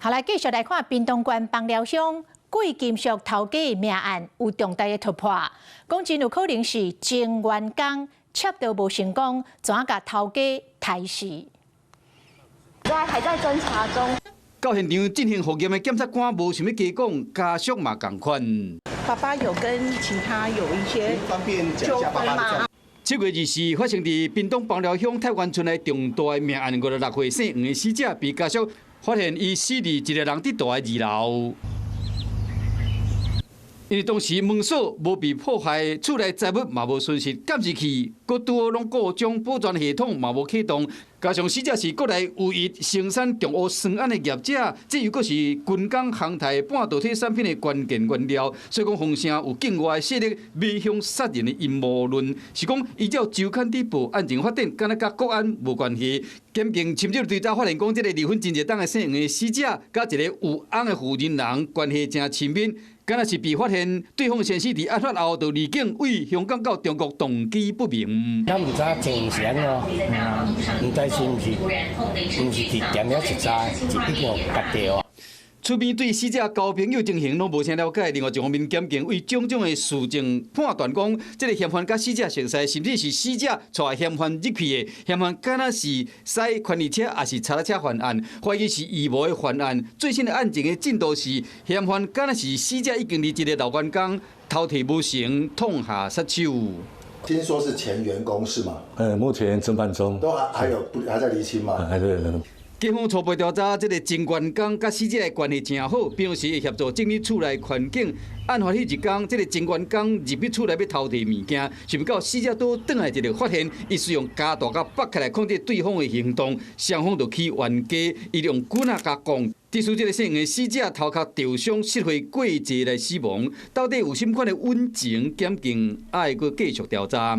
好，來繼續來看屏東縣枋寮鄉貴金屬偷雞命案有重大的突破，講真有可能是前員工竊盜無成功，怎共偷雞刣死？在還在偵查中。到現場進行複驗的檢察官無想欲加講，家屬嘛仝款。爸爸有跟其他有一些糾紛嗎？7月24發生佇屏東枋寮鄉太原村的重大命案，56歲姓黃的死者被家屬發現伊死佇一个人佇蹛的二樓。因為當時門鎖無被破壞，厝內財物嘛無損失，監視器閣拄好攏故障，保全系統嘛無啟動。加上死者是國內唯一生產重烏酸銨的業者，這又閣是軍工航太半導體產品的關鍵原料，所以講風聲有境外勢力迷向殺人的陰謀論，是講依照週刊佇報案情發展，敢若佮國安無關係。檢警深入追查發現，講這个離婚真濟冬的姓黃的死者，佮一个有翁的婦人人關係誠親密。敢若是被發現，對方先生佇案發後就離境，對香港到中國動機不明。咱毋知影情是按怎，毋知是毋是，毋是佇店遐熟似，一定有結掉啊。厝邊對死者交朋友情形攏無啥了解。另外一方面，檢警為種種的事證判斷講，這个嫌犯佮死者熟似，甚至是死者帶嫌犯入去的。嫌犯敢若是駛牽力車，抑是柴車犯案，懷疑是預謀的犯案。最新的案情的進度是，嫌犯敢若是死者已經離職的老員工偷提無成，痛下殺手。聽說是前員工是嗎？目前偵辦中。都還有不還在釐清嗎？還對。警方初步調查，這个前員工佮死者的關係誠好，平時會協助整理厝內環境。案發彼一工，這个前員工入去厝內欲偷提物件，想袂到死者拄轉來一个發現，伊使用鉸大共縛起來控制對方的行動，雙方就起冤家，伊用棍仔共摃。致使這个姓黃的死者頭殼著傷，失血過濟來死亡。到底有啥物款的隱情，檢警愛閣繼續調查。